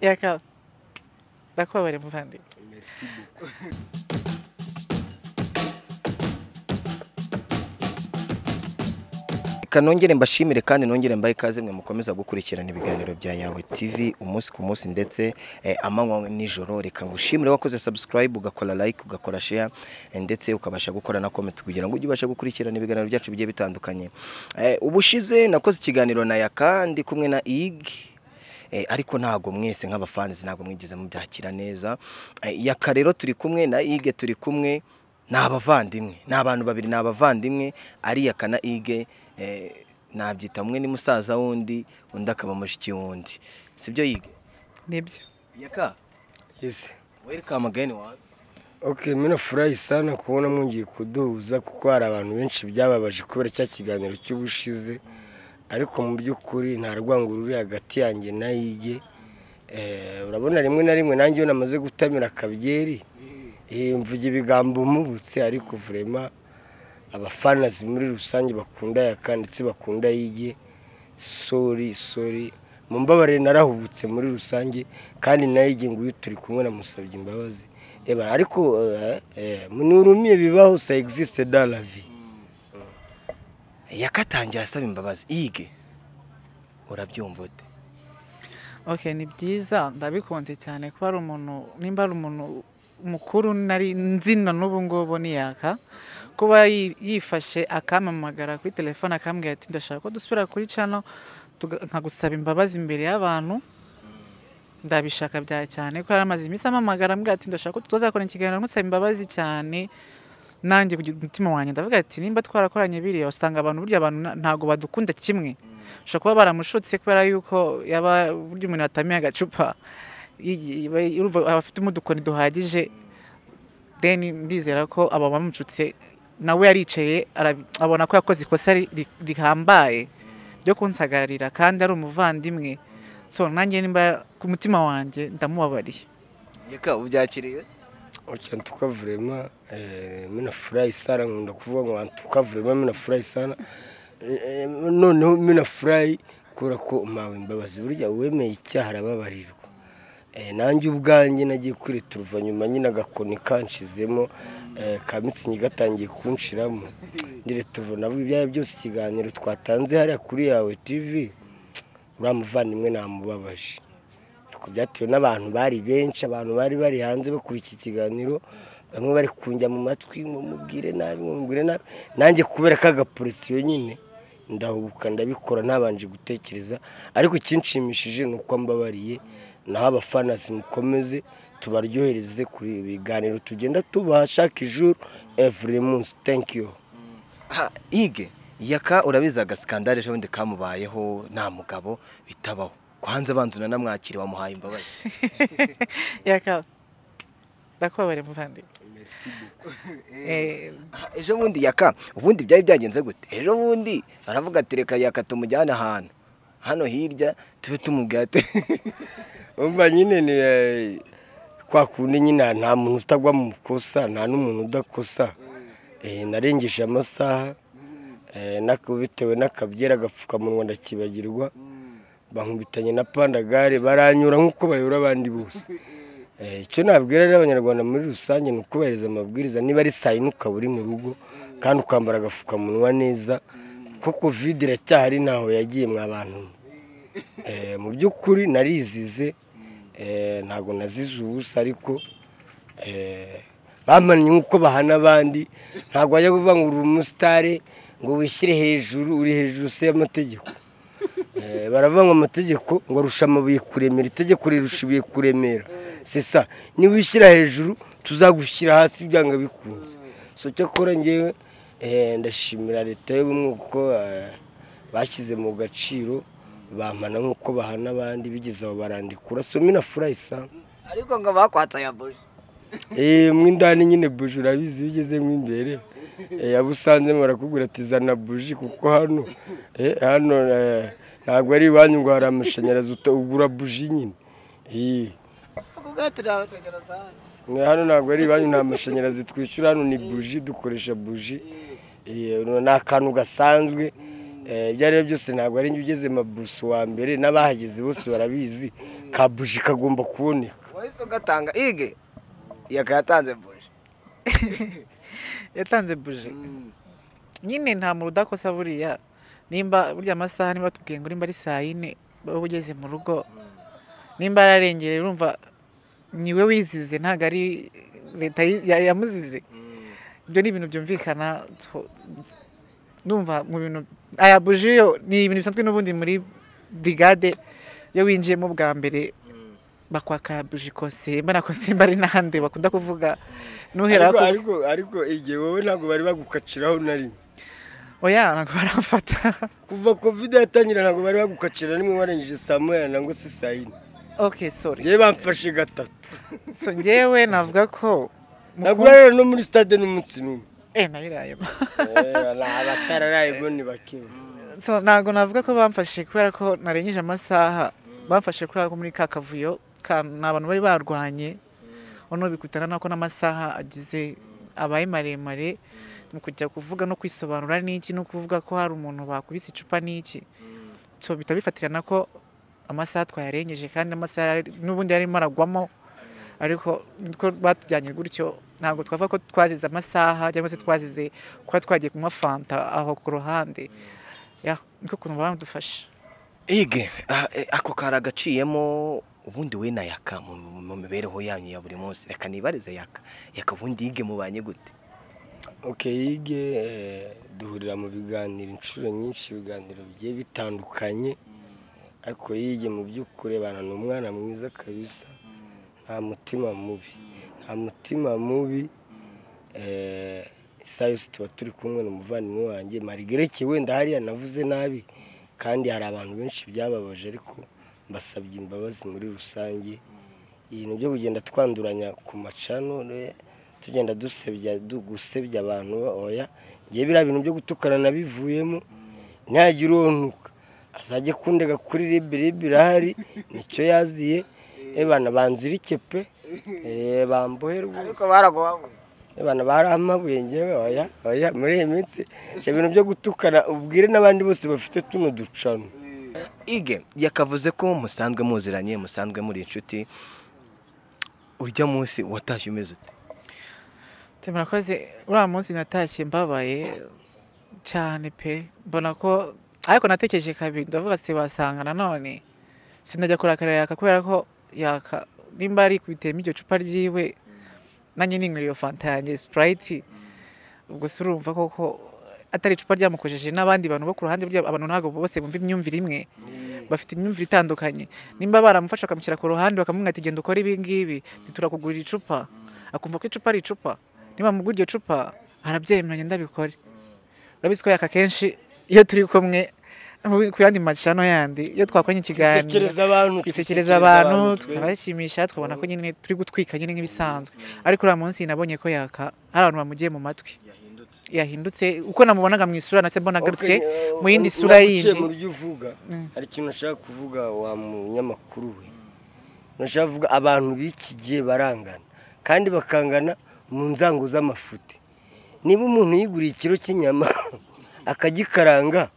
Yaka, ndakubabariye muvandimwe. Merci beaucoup. Reka nongere mbashimire kandi nongere mbahe ikaze mwe mukomeza gukurikirana ibiganiro bya Yawe TV umunsi ku munsi ndetse amanywa nijoro. Reka ngushimire wakoze subscribe, ugakora like, ugakora share, ndetse ukabasha gukora na comment kugira ngo ujye ubasha gukurikirana ibiganiro byacu bigiye bitandukanye. Ubushize nakoze ikiganiro na Yaka ndi kumwe na Ig, ariko ntago mwese nk'abafans ntago mwigeze mubyakira neza. Yaka rero turi kumwe na Ige, turi kumwe ni abavandimwe, ni abantu babiri, ni abavandimwe ari Yaka na Ige. Nabyita umwe ni musaza wundi, undi akaba mushiki wundi, sibyo Yige? Nibyo. Yaka. Yes. Welcome again one. Okay, mimi nafurahi sana kuona mwongeye kuduhuza kuko hari abantu benshi byababaje kubera cya kiganiro cy'ubushize, ariko mu by'ukuri nta rwango ruri hagati yanjye na Yige. Urabona rimwe na rimwe nanjye iyo namaze gutamira akabyeri mvuga ibigambo mpubutse, ariko vraiment abafanazi muri rusange bakunda Yaka ndetse bakunda Yige. Sorry sorry, mumbabarire narahubutse muri rusange, kandi na Yige nguyu turi kumwe namusabye imbabazi. Eba ariko munurumiye bibaho, ça existe dans la vie. Yakatangiye asaba imbabazi. Ige, urabyumva ute? Okay, ni byiza, ndabikunze cyane kuba ari umuntu, nimba ari umuntu mukuru nari nzina n'ubu ngubu ni Yaka, kuba yifashe akampamagara kuri telefone akambwira ati ndashaka ko dusubira kuri channel nkagusaba imbabazi imbere y'abantu, ndabishaka bya cyane ko yaramaze iminsi ampamagara ambwira ati ndashaka ko tuzakora ikiganiro nkusaba imbabazi cyane. Nanjye ku mutima wanjye ndavuga ati nimba twarakoranye biriya, usanga abantu burya abantu ntago badukunda kimwe, ushobora kuba baramushutse kubera yuko yaba burya umuntu atamiye agacupa abafite umudukoni duhagije, then ndizera ko aba bamucutse nawe yaricaye abona ko yakoze ikosa rihambaye ryo kunsagarira kandi ari umuvandimwe. So nanjye nimba ku mutima wanjye ndamubabariye. Yaka, ubyakiriye? Okay, en tout cas vraiment mimi nafurahi sana, nkunda kuvuga ngo en tout cas vraiment mimi nafurahi sana. Noneho mimi nafurahi kubera ko mpawe imbabazi, burya uwemeye icyaha arababarirwa. Nanjye ubwanjye nagiye kwirituruva nyuma nyine agakoni kanshizemo, ka mitsingi gatangiye kunshiramo ndireturuva, navuga ibyaye byose. Ikiganiro twatanze hariya kuri Yawe TV, uriya muvandimwe namubabaje, ariko byatewe n'abantu bari benshi, abantu bari bari hanze bakuri iki kiganiro, bamwe bari kunjya mu matwi ngo mubwire nabi, ngo mubwire nabi, nanjye kubera kagapolisiyo nyine ndahubuka ndabikora ntabanje gutekereza. Ariko ikinshimishije ni uko mbabariye, naho abafana mukomeze tubaryohereze kuri ibiganiro tugenda tubaha chaque jour every month. Thank you. Ige, Yaka urabizi agaskandale ejo bundi kamubayeho nta mugabo bitabaho, kwanza banzu nanamwakiri wamuhaye imbabazi. Yaka, ndakubabariye muvandimwe. Merci beaucoup. Ejo bundi Yaka, ubundi byari byagenze gute? Ejo bundi baravuga ati reka Yaka tumujyane ahantu hano hirya tube tumubwira ati umva nyine ni kwa kundi nyine nta muntu utagwa mu kosa, nta n'umuntu udakosa. Narengeje amasaha, bitewe n'akabyera agapfukamunwa ndakibagirwa, bankubitanye na pandagare baranyura nk'uko bayura abandi bose. Icyo nabwira rero abanyarwanda muri rusange ni ukubahiriza amabwiriza, niba ari saa yine ukaba uri mu rugo kandi ukambara agapfukamunwa neza, kuko covid iracyahari ntaho yagiye mwa bantu. Mu by'ukuri narizize, ntago nazize ubusa, ariko bamannye nk'uko bahana abandi. Ntago wajya kuvuga ngo uri umusitari ngo wishyire hejuru, uri hejuru se y'amategeko. Baravuga ngo amategeko ngo arusha amabuye kuremera, itegeko rirusha ibuye kuremera. C'est ça, niba wishyira hejuru tuzagushyira hasi byanga bikunze. So cyakora njyewe ndashimira leta y'ubumwe kuko bashyize mu gaciro, bampana nk'uko bahana abandi, bigeze aho barandikura. So mimi nafurahi sana. Ariko ngo bakwatsa ya buji. Mwindani nyine buji urabizi, bigeze imbere abusanze barakubwira ati zana buji kuko hano hano ntabwo ari iwanyu ngo hari amashanyarazi, ugura buji nyine. Hano ntabwo ari iwanyu, nta mashanyarazi twishyura, hano ni buji, dukoresha buji. Ni akantu gasanzwe. Ibyo ari byo byose ntabwo ari njye ugeze mabuso wa mbere, n'abahageze bose barabizi, ka buji kagomba kuboneka. Wahise ugatanga Ige yakayatanze buji. Yatanze buji nyine, nta muntu udakosa buriya. Nimba burya amasaha, niba tubwiye ngo nimba ari saa yine baba ugeze mu rugo, nimba yararengereye urumva niwe wizize, ntabwo ari leta yamuzize. Ibyo ni ibintu byumvikana. Ndumva mu bintu aya buji yo ni ibintu bisanzwe n'ubundi muri brigade, iyo winjiyemo bwa mbere bakwaka buji kosemba na kosemba ari n'ahandi bakunda kuvuga nuhera. Ariko igihe wowe ntabwo bari bagukaciraho na rimwe? Oya, ntabwo baramfata. Kuva Covid yatangira ntabwo bari bagukacira rimwe warengeje saa moya nangwa se saa yine? Okay, sorry. Njyewe bamfashe gatatu. So njyewe navuga ko ntabwo urarara no muri stade n'umunsi n'umwe. Nabirayemo. Abatararayemo ni bake. So ntabwo navuga ko bamfashe kubera ko narengeje amasaha, bamfashe kubera ko muri ka kavuyo ni abantu bari barwanye, noneho bikutana nako n'amasaha agize abaye maremare mu kujya kuvuga no kwisobanura n'iki, no kuvuga ko hari umuntu bakubise icupa n'iki. So bihita bifatirana ko amasaha twayarengeje, kandi amasaha n'ubundi yarimo aragwamo, ariko niko batujyanye gutyo. Ntabwo twavuga ko twazize amasaha cyangwa se twazize kuba twagiye kunywa fanta aho ku ruhande. Niko kuntu badufasha. Ige ako kari agaciyemo. Ubundi we na Yaka mu mibereho yanyu ya buri munsi, reka nibarize Yaka. Yaka, ubundi Ige mubanye gute? Okay, Ige duhurira mu biganiro inshuro nyinshi, ibiganiro bigiye bitandukanye, ariko Ige mu by'ukuri bana ni umwana mwiza kabisa, nta mutima mubi, nta mutima mubi. Isaha yose tuba turi kumwe n'umuvandimwe wanjye, Margareke wenda hariya navuze nabi kandi hari abantu benshi byababaje, ariko mbasabye imbabazi muri rusange. Ibintu byo kugenda twanduranya ku macano, tugenda dusebya gusebya abantu, oya. Ngiye biriya bintu byo gutukana nabivuyemo, ntihagira uwo ntuka azajye kundega kuri ribi, ribi irahari nicyo yaziye. Bana banzirike pe, bambohe rwose. Ariko baraguhabuye? Bana barampabuye ngewe, oya oya. Muri iyi minsi ibyo bintu byo gutukana, ubwire n'abandi bose bafite tuno ducano. Ige yakavuze ko musanzwe muziranye, musanzwe muri inshuti. Urya munsi watashye umeze ute? Murakoze. Uriya munsi natashye mbabaye cyane pe, mbona ko, ariko natekereje kabiri ndavuga se wasanga nanone sinajya kurakara Yaka, kubera ko Yaka nimba ari kubitema iryo cupa ryiwe, nanjye ninywera iyo fanta yanjye Sprite, ubwo se urumva koko atari icupa ryamukojeje n'abandi bantu bo ku ruhande? Burya abantu ntabwo bose bumva imyumvire imwe, bafite imyumvire itandukanye. Nimba baramufasha bakamushyira ku ruhande, bakamubwira ati genda ukore ibi ngibi, turakugurira icupa, akumva ko icupa ari icupa, niba mugura iryo cupa arabyemera, ndabikore. Urabizi ko Yaka kenshi iyo turi kumwe ku yandi macano yandi, iyo twakoranye ikiganiro, twisekereza abantu, twisekereza abantu, tukabashimisha, tukabona ko nyine turi gutwika nyine nk'ibisanzwe. Ariko uriya munsi nabonye ko Yaka hari abantu bamugiye mu matwi, yahindutse. Uko namubonaga mu isura nase mbona agarutse mu yindi sura yindi. Mu byo uvuga hari ikintu nashaka kuvuga wa munyamakuru we. Nashaka kuvuga abantu b'iki gihe barangana, kandi bakangana mu nzango z'amafuti. Niba umuntu yiguriye ikiro cy'inyama akagikaranga,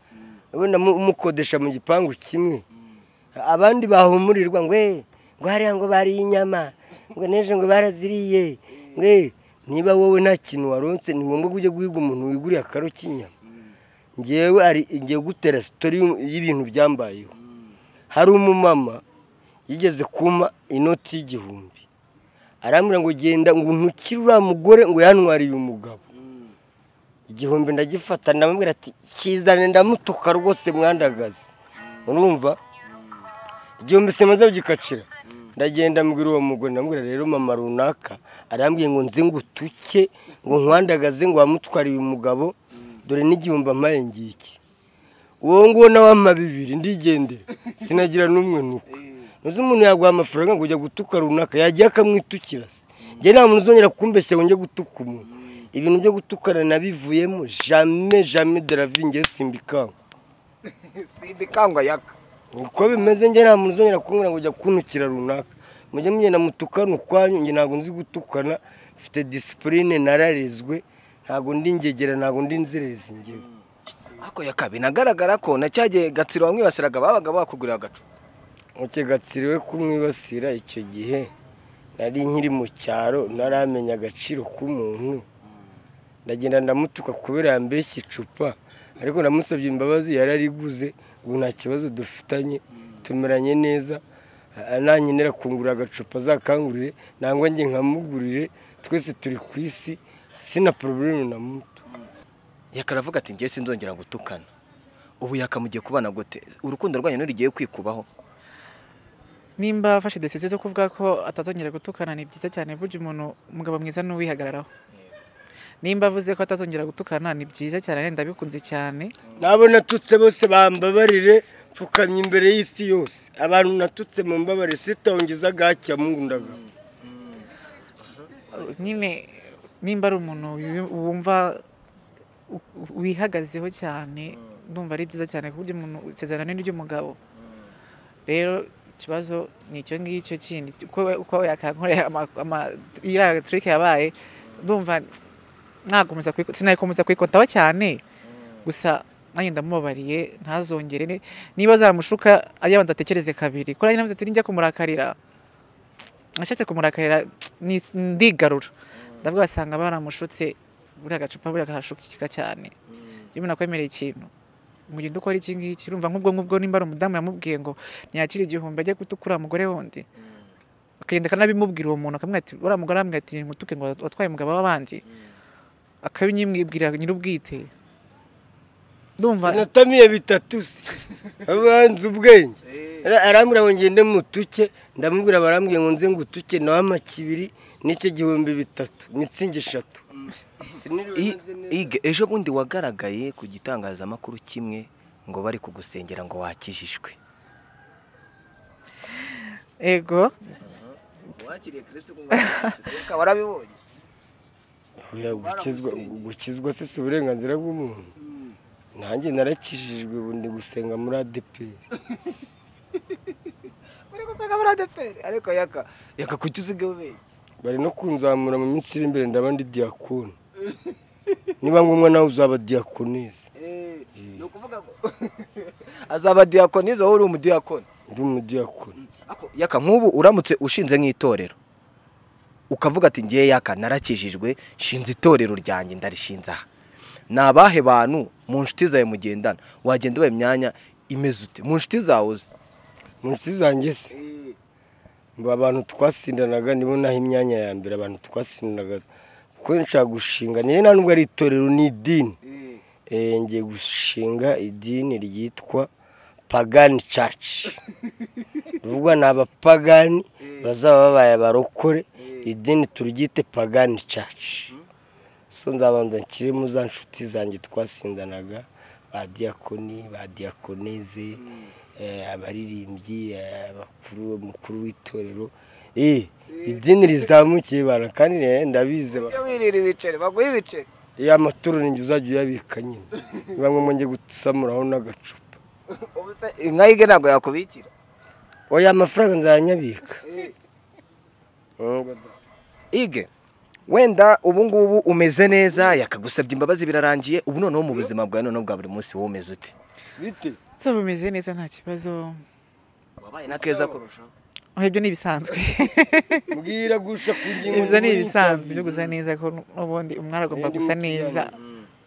wenda umukodesha mu gipangu kimwe, abandi bahumurirwa ngo ngo hariya ngo bariye inyama, ngo n'ejo ngo baraziriye, ngo niba wowe nta kintu waronse, ni ngombwa ujye guhiga umuntu wiguriye akaro k'inyama? Ngewe ari ngiye gutera story y'ibintu byambayeho. Hari umumama yigeze kumpa inoti y'igihumbi, arambwira ngo genda ngo ntukire uriya mugore ngo yantwariye umugabo. Igihumbi ndagifata, ndamubwira ati kizane ndamutuka rwose mwandagaze. Urumva igihumbi simaze kugikacira, ndagenda mbwira uwo mugore, ndamubwira rero mama runaka arambwiye ngo nze ngutuke ngo nkwandagaze ngo wamutwariye umugabo, dore n'igihumbi ampaye ngiki. Uwo nguwo nawe ampa bibiri, ndigendera, sinagira n'umwe nuko. Ntuzi umuntu yaguha amafaranga ngo ujya gutuka runaka, yagiye akamwitukira se? Njye nta muntu uzongera kumbeshya ngo njye gutuka umuntu. Ibintu byo gutukana nabivuyemo, jamais, jamais de la vie, njye simbikangwa. Simbikangwa Yaka. Uko bimeze, njye nta muntu uzongera kumbwira ngo ujya kuntukira runaka. Mujye mugenda mutukane ukwanyu, njye ntabwo nzi gutukana, mfite discipline, nararezwe, ntabwo ndi ingegera, ntabwo ndi inzererezi njyewe. Ako yakabi nagaragara ko na cyagiye Gatsiro wamwibasiraga babaga bakugurira agacupa. Oke Gatsiro we kumwibasira icyo gihe nari nkiri mu cyaro naramenya agaciro k'umuntu, ndagenda ndamutuka kubera yambeshye icupa, ariko namusabye imbabazi yarariguze, ubu nta kibazo dufitanye, tumeranye neza. Nankenera kungura agacupa azakangurire nangwa njye nkamugurire, twese turi ku isi, sina problème na muto. Yakaravuga ati ngiye sinzongera gutukana. Ubu yakamugiye kubana gute? Urukundo rwanyu ntirugiye kwikubaho? Nimba afashe decision zo kuvuga ko atazongera gutukana ni byiza cyane, burya umuntu umugabo mwiza n'uwihagararaho. Nimba avuze ko atazongera gutukana ni byiza cyane, ndabikunze cyane. Nabo natutse bose bambabarire, mfukamye imbere y'isi yose. Abantu natutse mu mbabare sitongeza gacya mungundaga. Nyine nimba ari umuntu wumva wihagazeho cyane, ndumva ari byiza cyane kuburyo umuntu isezerano ni ry'umugabo. Rero ikibazo ni icyo ngicyo kindi uko yakankorera iriya trick yabaye, ndumva nakomeza sinakomeza kwikotaho cyane, gusa nanjye ndamubabariye ntazongere, niba azamushuka ajye abanza atekereze kabiri, kuko nanjye navuze ati njya kumurakarira, nashatse kumurakarira ndigarura, ndavuga asanga baramushutse buriya gacupa buriya kahashukika cyane. Iyo umuntu akwemereye ikintu mugende ukora iki ngiki, urumva nk'ubwo ngubwo nimba ari umudamu yamubwiye ngo ntiyakire igihumbi ajye gutukura umugore wundi, akagenda akanabimubwira uwo muntu akamubwira ati uriya mugore aramubwira ati nkutuke ngo watwaye umugabo w'abandi, akabinyibwira nyir'ubwite. Ndumva sinatamiye bitatu se abanze ubwenge, arambwira ngo ngende mutuke, ndamubwira barambwiye ngo nze ngutuke nawe amakibiri n'icyo gihumbi bitatu mitsingi eshatu. Ige ejo bundi wagaragaye ku gitangazamakuru kimwe ngo bari kugusengera ngo wakijijwe. Ego wakiriye Kristo ngo warabibonye. Gukizwa se si uburenganzira bw'umuntu? Nanjye narakijijwe ubu ndi gusenga muri ADEPR. Uri gusenga muri ADEPR? Ariko yaka kuki usigaye ubeshya? Bari no kunzamura mu minsi iri imbere ndaba ndi diakoni. Niba ngombwa nawe uzaba diakonise. Ni ukuvuga ngo azaba diakonise wowe uri umudiakoni? Ndi umudiakoni. Ako yaka nk'ubu uramutse ushinze nk'itorero ukavuga ati ngiye yaka narakijijwe nshinze itorero ryanjye ndarishinze aha, ni abahe bantu mu nshuti zawe mugendana wagenda ubaye imyanya imeze ute mu nshuti zawe uzi? Mu nshuti zanjye se ngo abantu twasindanaga nibo naho imyanya ya mbere, abantu twasindanaga kuko nshaka gushinga niyo nta nubwo ari itorero ni idini. Ngiye gushinga idini ryitwa Pagan Church. Ruvuga ni abapagani bazaba babaye abarokore, idini turyite Pagan Church. So nzabanza nshyiremo za nshuti zanjye twasindanaga, ba diakoni, ba diakoneze, abaririmbyi, abakuru, umukuru w'itorero. Idini rizamukiye bana kandi ndabize. Wirira ibiceri, baguha ibiceri. Ya maturo ninjye uzajya uyabika nyine. Niba ngombwa njye gusamuraho n'agacupa. Ubu se inka yige ntabwo yakubikira? Oya amafaranga nzayanyabika. Ige wenda ubu ngubu umeze neza, yakagusabye imbabazi birarangiye, ubu noneho mu buzima bwawe noneho bwa buri munsi wowe umeze ute? Bite? So bimeze neza nta kibazo. Wabaye na keza kurushaho? Ibyo ni ibisanzwe. Mbwira gusha ku ngingo. Ibyo ni ibisanzwe byo gusa neza ko n'ubundi umwari agomba gusa neza,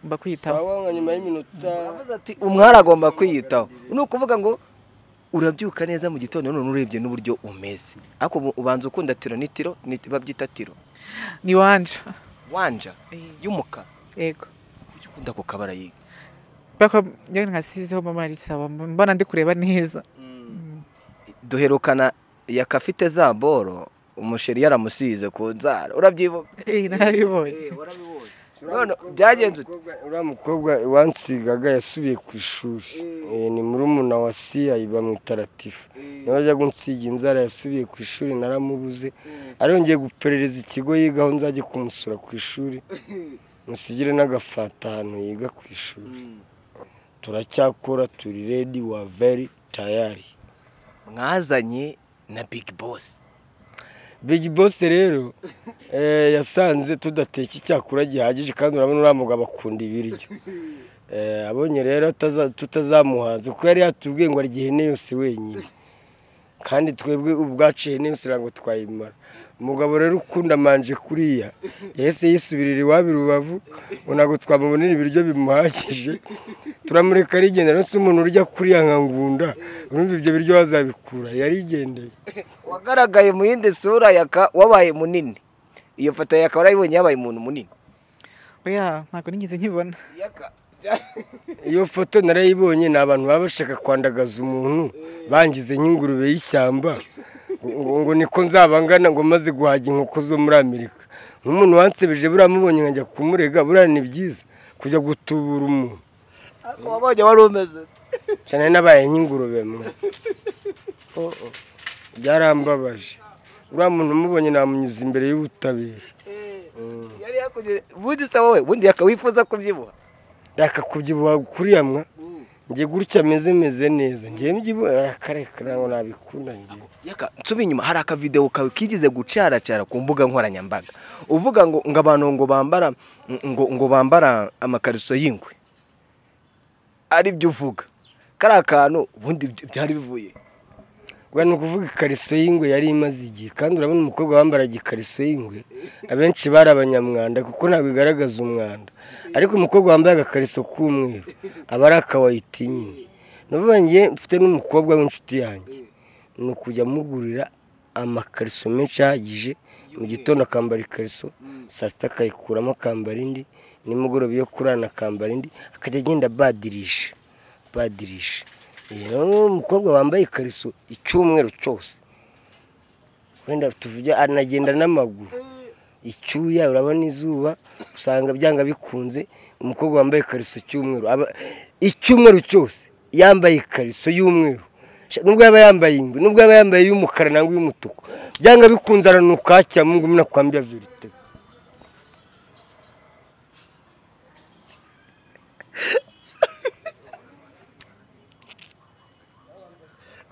agomba kwiyitaho. Sawa nyuma y'iminota. Uravuze ati umwari agomba kwiyitaho. Ni ukuvuga ngo urabyuka neza mu gitondo none urebye n'uburyo umeze. Ariko ubanza ukunda tiro ni tiro babyita tiro. Ni wanja. Wanja y'umukara. Yego. Kuki ukunda ku kabara yiga? Bako njye nkasizeho mama arisaba mbona ndi kureba neza. Duherukana yakafite za boro umusheri yaramusize ku nzara, urabyibuka? Narabibonye. Warabibonye. None byagenze ute? Uriya mukobwa wansigaga yasubiye ku ishuri, ni murumuna wa Siya bamwita Latifa, nawe ajya kunsiga inzara yasubiye ku ishuri naramubuze, ariko ngiye guperereza ikigo yigaho nzajye kumusura ku ishuri, musigire n'agafata ahantu yiga ku ishuri. Turacyakora, turi ready, wa very tayari. Mwazanye na Big Boss. Big Boss rero yasanze tudateka icyakura gihagije kandi urabona uriya mugabo akunda ibiryo. Abonye rero tutazamuhaza kuko yari yatubwiye ngo arya ihene yose wenyine, kandi twebwe ubwacu ihene yose ntabwo twayimara. Umugabo rero ukunda manje kuriya yahise yisubirira iwabo i Rubavu, ngo ntabwo twamubonera ibiryo bimuhagije, turamureka arigendera. Si umuntu urya kuriya nka Ngunda, urumva ibyo biryo wazabikura? Yarigendeye. Wagaragaye mu yindi sura Yaka, wabaye munini. Iyo foto Yaka warayibonye yabaye umuntu munini? Oya, ntabwo nigeze nkibona. Yaka, iyo foto narayibonye, ni abantu baba bashaka kwandagaza umuntu bangize nk'ingurube y'ishyamba, ngo niko nzaba ngana ngo maze guhaga inkoko zo muri Amerika. Nk'umuntu wansebeje buriya mubonye nkajya kumurega, buriya ni byiza kujya gutubura umuntu. Ariko wabonye wari umeze cyane nabaye nk'ingurube mwe. Byarambabaje. Uriya muntu umubonye namunyuza imbere y'ubutabera. Yari yakugize ubundi se wowe ubundi Yaka wifuza kubyibuha? Reka kubyibuha kuriya mwa njye gutya meze neza, njye mbyibuha akareka ntabwo nabikunda njye. Yaka, nsubi inyuma hari akavideo kawe kigeze gucaracara ku mbuga nkoranyambaga uvuga ngo abantu ngo bambara ngo bambara amakariso y'ingwe, ari byo uvuga kari akantu ubundi byari bivuye? Ni ukuvuga ikariso y'ingwe yari imaze igihe, kandi urabona umukobwa wambaraga ikariso y'ingwe abenshi bari abanyamwanda kuko ntabwo igaragaza umwanda, ariko umukobwa wambaye agakariso k'umweru aba ari akawayiti nyine. Nuvuga njye mfite n'umukobwa w'inshuti yanjye, ni ukujya amugurira amakariso menshi ahagije, mu gitondo akambara ikariso, saa sita akayikuramo akambara indi, nimugoroba iyo kurana akambara indi, akajya agenda badirisha badirisha. Umukobwa wambaye ikariso icyumweru cyose, wenda tuvuge anagenda n'amaguru, icyuya urabona izuba usanga byanga bikunze. Umukobwa wambaye ikariso cy'umweru icyumweru cyose yambaye ikariso y'umweru, nubwo yaba yambaye ingwe, nubwo yaba yambaye y'umukara nangwa y'umutuku, byanga bikunze aranuka cya Mungu mnakwambia vérité.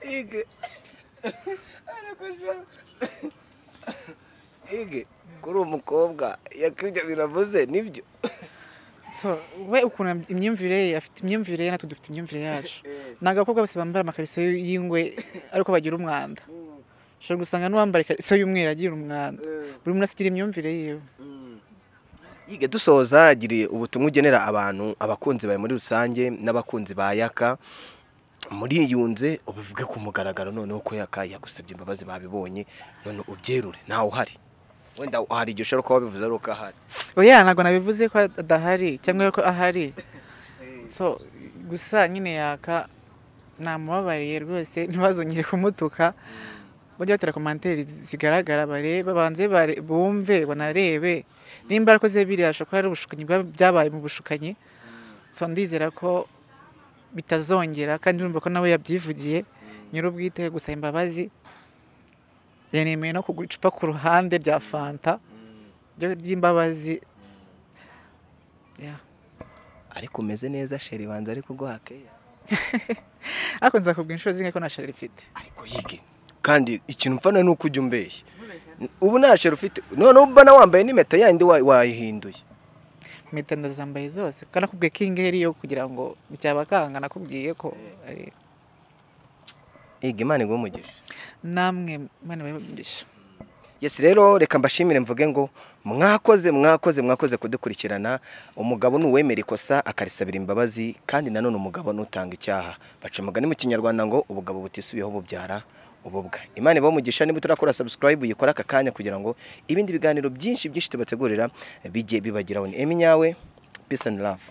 Ige, Ige, kuri umukobwa yakibye biravuze nibyo. So we ukuntu imyumvire ye, afite imyumvire ye, natwe dufite imyumvire yacu. Ntabwo abakobwa bose bambara amakariso y'ingwe ariko bagira umwanda. Ushobora gusanga n'uwambara ikariso y'umweru agira umwanda. Buri muntu asigira imyumvire yiwe. Yige dusoza, agiriye ubutumwa ugenera abantu, abakunzi bawe muri rusange n'abakunzi ba Yaka. Muriyunze ubivuge ku mugaragaro noneho ko Yaka yagusabye imbabazi babibonye, none ubyerure ntawe uhari. Wenda hari igihe ushobora kuba wabivuze ari uko ahari. Oya, ntabwo nabivuze ko adahari cyangwa ko ahari. So gusa nyine Yaka namubabariye rwose, ntibazongere kumutuka, bajye batera commentaire zigaragara, barebe babanze bumve banarebe nimba arakoze biriya, ashobora kuba ari ubushukanyi byabaye mu bushukanyi. So ndizera ko bitazongera, kandi urumva ko nawe yabyivugiye nyir'ubwite gusaba imbabazi, yanemeye no kugura icupa ku ruhande rya fanta ry'imbabazi. Ariko umeze neza sheri, banza ariko guha keya. Ariko nzakubwira inshuro zingahe ko nta sheri ifite. Ariko yige kandi ikintu mfana ni uko ujya umbeshya. Ubu nta sheri ufite, noneho ubona wambaye n'impeta yandi wayihinduye. Impeta ndazambaye zose, kandi nakubwiye ko iyi ngiyi yo kugira ngo byabakanga, nakubwiye ko Ige, Imana iguhe umugisha. Namwe Imana ibahe umugisha. Yes, rero reka mbashimire mvuge ngo mwakoze mwakoze mwakoze kudukurikirana. Umugabo ni uwemera ikosa akarisabira imbabazi, kandi nanone umugabo nutanga icyaha. Baca umugani mu Kinyarwanda ngo ubugabo butisubiyeho bubyara ububwa. Imana ibahe umugisha. Niba utarakora subscribe uyikora aka kanya kugira ngo ibindi biganiro byinshi byinshi tubategurira bijye bibageraho. Ni Emmy Nyawe, peace and love.